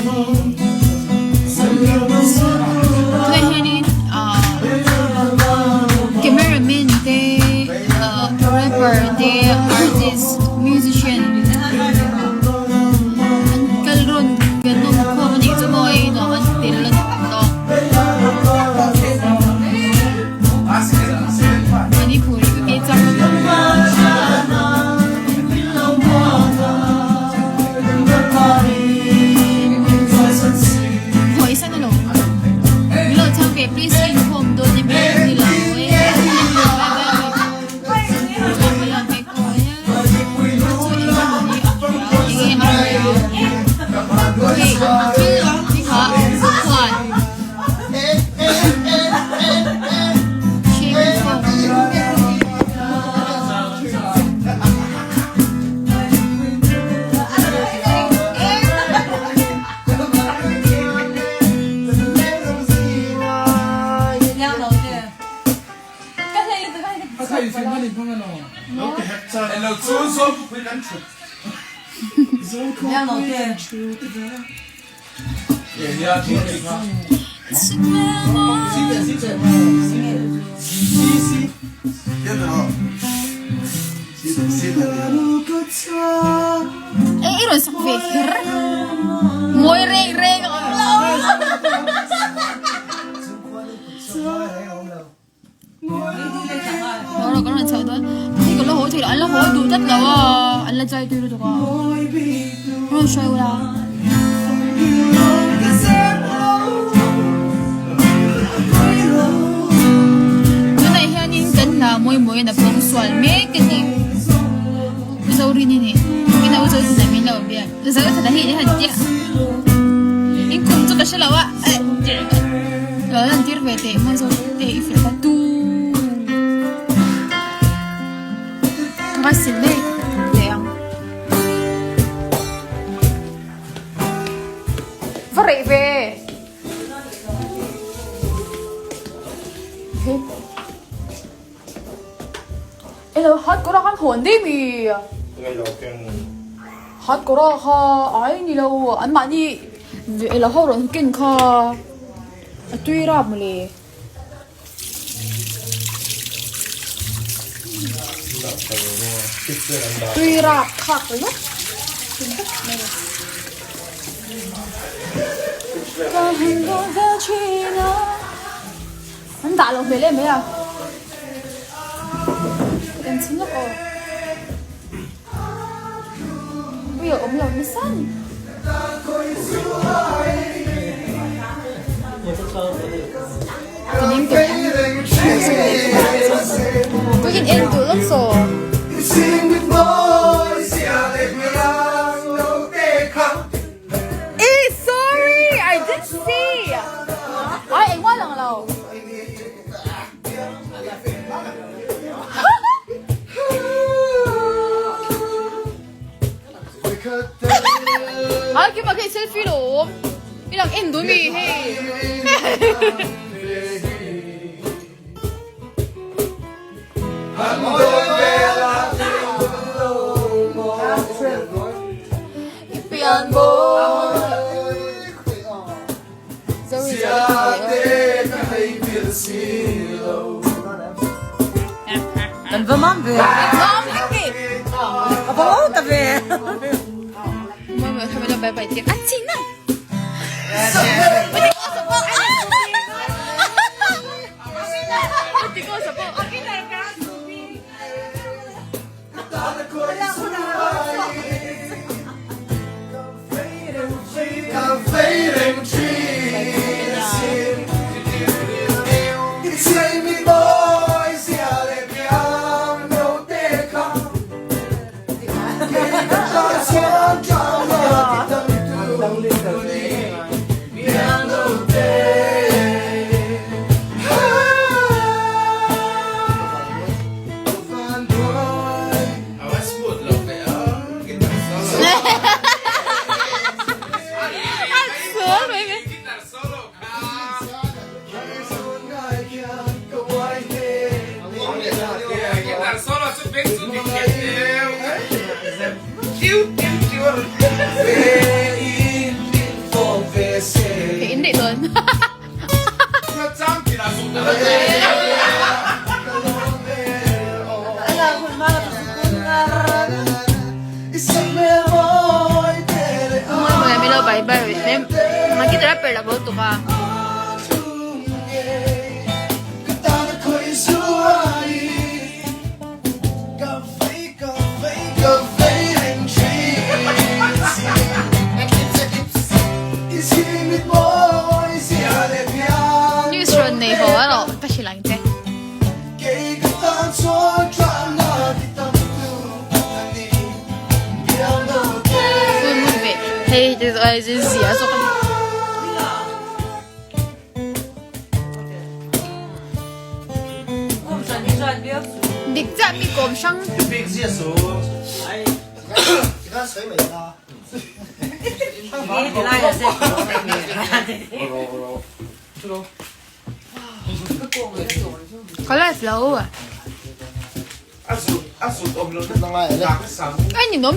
Tunah hianin ahh camera man te ahh rapper te artist musician an kal rawn kan awm khawm a nih chu maw hei nuam an tel a ni tawh. Ê i rawn sak ve kher mawi reng reng a awm lo. Haw rawh kan rawn chhoh dawn hei ka la haw thei lo an la haw duh tlat lo a an la chai tui lutuk a rawn hruai ula. Tunah hianin kan hna mawi mawiin a pawng sual mek a ni Zorini nih ina u Zorini min lo biak Zothana hi i han tia in kum chu ka hre lo a lo lan tir ve teh maw Zote i fel kha tu va sil leh teh ang va reh ve Elo hat kawr ah khan hawn daih mi? Hat kawr ah kha ai ni lo an mahni elo ho rawn ken kha a tui rap mawle. Tui rap khak ringawt Ka han dawn vel thin a. An dah loh hmel em mai a. Kan chhun lawk aw. Ui a awm lo nasa ni. Ka ning tawh ang. Ui in en duh lawk saw. Eh sorry I didn't see. Ai engmah lang lo. Ai kima khi selfie lo. Ilang en du mi hei. Kan va mam ve. Mam vek e. A va ho ta ve. News rawn nei haw a lawm ka hrilh ang che. Full moon ve hei te chu ai zin zia zawk a ni. Dik chiah mi kawm hrang. Ka live lo. Ai ninawm.